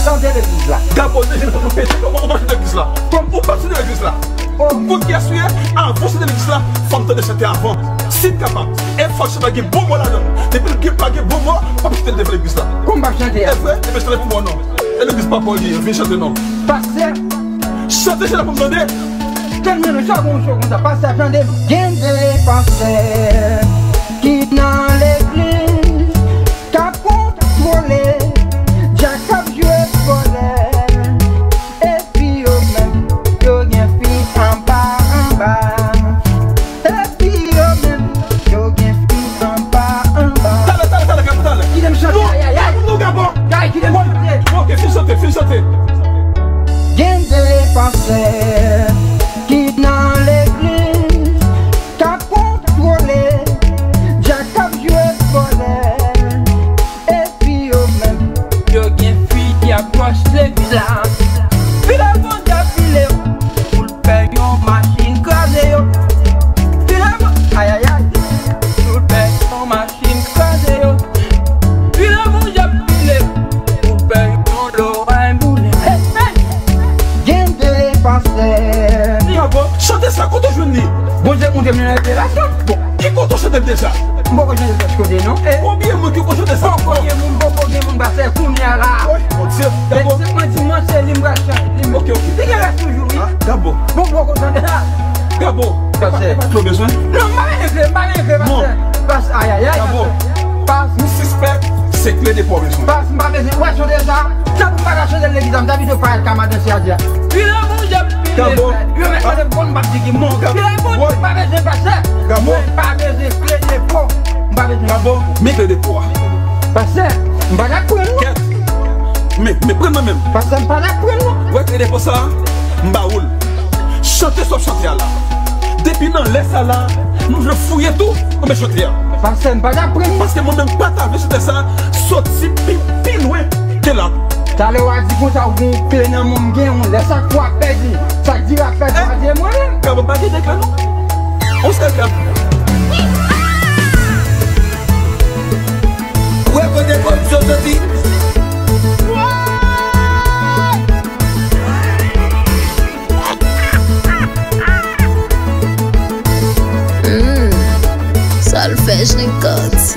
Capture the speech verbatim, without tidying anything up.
Chante legliz la. Gabo, deja, ou pete, ou, ou pa chante legliz la. Ou pa chante legliz la. Ou konn kiyès ou ye? Avan w chante legliz la, fò m tande chante avan. Si m kapab. E fò chante gen bon mo ladan l. Depi l gen pa gen bon mo, w ap chante l devan legliz la. Kòman m p ap chante a? E vre? Ebyen chante pou mwen non. E legliz pa pa w li ye, vin chante non. Pastè. Chante, chante pou m tande. Tande non, sa gon cho konsa, pastè, tande. Gen de pastè ki nan legliz k ap kontwole djak k ap jwe vòlè. Epi yo menm, yo gen fi anba anba. Epi yo menm, yo gen fi anba anba. Talè, talè, talè, Gabo, talè. Kite m chante, ayayay. Non, non, Gabo. Gay, kite m chante. Ok, fin chante, fin chante. Gen de pastè ki nan legliz k ap kontwole djak k ap jwe vòlè. Epi yo menm, yo gen fi ki ap pwòch legliz la. File Bondye ap file pou l fè yon machin kraze yo. File Bon-, ayayay, pou l fè yon machin kraze yo. File Bondye ap file pou l fè yon loray boule. Hey, hey! Gen de pastè. Gabo, chante sa, kote w jwenn li? Bondye montre m nan revelasyon. Bon, ki kote w chante l deja? M poko chante l lòt kote, non. E konbyen moun ki poko chante sa ankò? Konbyen moun, poko gen moun pase kounye a la. Woy, Bondye, Gabo. Se mwen di mwen se li m pral chante. Ok, ok. Li gen rès toujou, wi. Ah, Gabo. Bon, poko chante sa. Gabo, pastè. E pa kle w bezwen? Non, m pa bezwen kle, m pa bezwen kle, pastè. Pastè, ayayay, pastè. Gabo, m sispèk se kle de pwa w bezwen. Pastè, m pa bezwen. Ou wè chante sa? Sa pou m pa ka chante legliz la, m ta pito pa al ka madanse a di a. File Bondye ap file. Gabo. Yo mèt mande m bon, m p ap di ki bon. Gabo. File Bondye, m pa bezwen pastè. Gabo. Mwen pa bezwen kle de po. M pa bezwen. Gabo, men kle de po a. Pastè, m pa t ap pran non. Kèt. Men, men pran mwen menm. Pastè, m pa t ap pran non. Wè kle de po sa, m ba ou l. Chante sa w ap chante a la. Depi nan lè sa la, nou jwe fouye tou, anben chante a. Pastè, m pa t ap pran non. Paske mwen menm pa ta vle chante sa soti pi, pi lwen ke la. Talè w a di konsa ou gen kle nan men w, m gen yon lè sa k ap pèdi, sa k di ap pèdi, pa di mwen menm. Gabo, m pa gen de kle non. On sèl kle. Wè kote koripsyon soti. Mm, Solfèj Records.